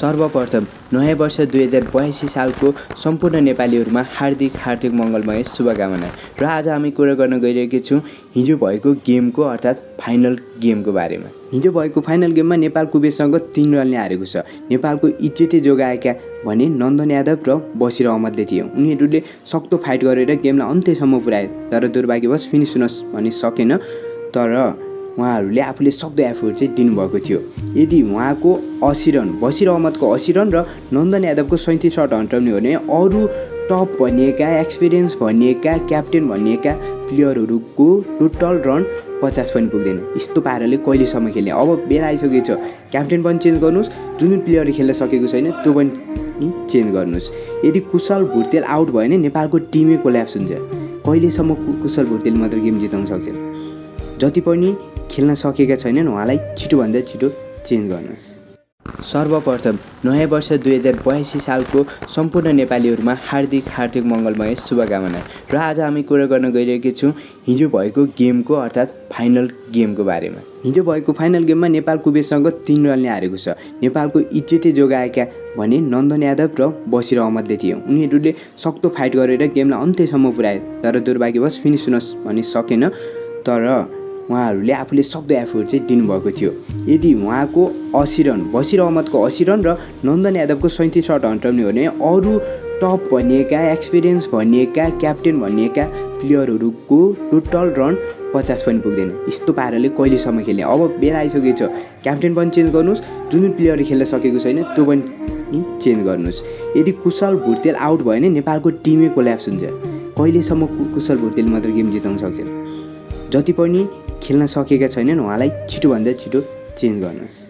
सर्वप्रथम नयाँ वर्ष 2082 सालको सम्पूर्ण नेपालीहरूमा हार्दिक मङ्गलमय शुभकामना। र आज हामी कुरा गर्न गइरहेका छौँ हिजो भएको गेमको अर्थात् फाइनल गेमको बारेमा। हिजो भएको फाइनल गेममा नेपाल कुवेतसँग 3 रनले हारेको छ। नेपालको इज्जतै जोगाएका भने नन्दन यादव र बसिर अहमदले थिए। उनीहरूले सक्दो फाइट गरेर गेमलाई अन्त्यसम्म पुर्याए, तर दुर्भाग्यवश फिनिस हुन भने सकेन। तर उहाँहरूले आफूले सक्दो एफोर्ट चाहिँ दिनुभएको थियो। यदि उहाँको 80 रन, बसिर अहमदको 80 रन र नन्दन यादवको 37 रन हटाउने हो भने अरू टप भनिएका, एक्सपिरियन्स भनिएका, क्याप्टेन भनिएका प्लेयरहरूको टोटल रन 50 पनि पुग्दैन। यस्तो पाराले कहिलेसम्म खेल्ने? अब बेला आइसकेको छ। क्याप्टेन पनि चेन्ज गर्नुहोस्, जुन प्लेयरले खेल्न सकेको छैन त्यो पनि चेन्ज गर्नुहोस्। यदि कुशल भुर्तेल आउट भयो भने नेपालको टिमै कोल्याप्स हुन्छ। कहिलेसम्म कुशल भुर्तेल मात्र गेम जिताउन सक्छन्? जति पनि खेल्न सकेका छैनन् उहाँलाई छिटोभन्दा छिटो चेन्ज गर्नुहोस्। सर्वप्रथम नयाँ वर्ष 2082 सालको सम्पूर्ण नेपालीहरूमा हार्दिक मङ्गलमय शुभकामना। र आज हामी कुरा गर्न गइरहेका छौँ हिजो भएको गेमको अर्थात् फाइनल गेमको बारेमा। हिजो भएको फाइनल गेममा नेपाल कुवेतसँग 3 रनले हारेको छ। नेपालको इज्जतै जोगाएका भने नन्दन यादव र बसिर अहमदले थिए। उनीहरूले सक्दो फाइट गरेर गेमलाई अन्त्यसम्म पुर्याए, तर दुर्भाग्यवश फिनिस हुन भने सकेन। तर उहाँहरूले आफूले सक्दो एफोर्ट चाहिँ दिनुभएको थियो। यदि उहाँको 80 रन, बसिर अहमदको 80 रन र नन्दन यादवको 37 रन हटाउने हो भने अरू टप भनिएका, एक्सपिरियन्स भनिएका, क्याप्टेन भनिएका प्लेयरहरूको टोटल रन 50 पनि पुग्दैन। यस्तो पाराले कहिलेसम्म खेल्ने? अब बेला आइसकेको छ। क्याप्टेन पनि चेन्ज गर्नुहोस्, जुन प्लेयरले खेल्न सकेको छैन त्यो पनि चेन्ज गर्नुहोस्। यदि कुशल भुर्तेल आउट भयो भने नेपालको टिमै कोल्याप्स हुन्छ। कहिलेसम्म कुशल भुर्तेल मात्र गेम जिताउन सक्छन्? जति पनि खेल्न सकेका छैनन् उहाँलाई छिटोभन्दा छिटो चेन्ज गर्नुहोस्।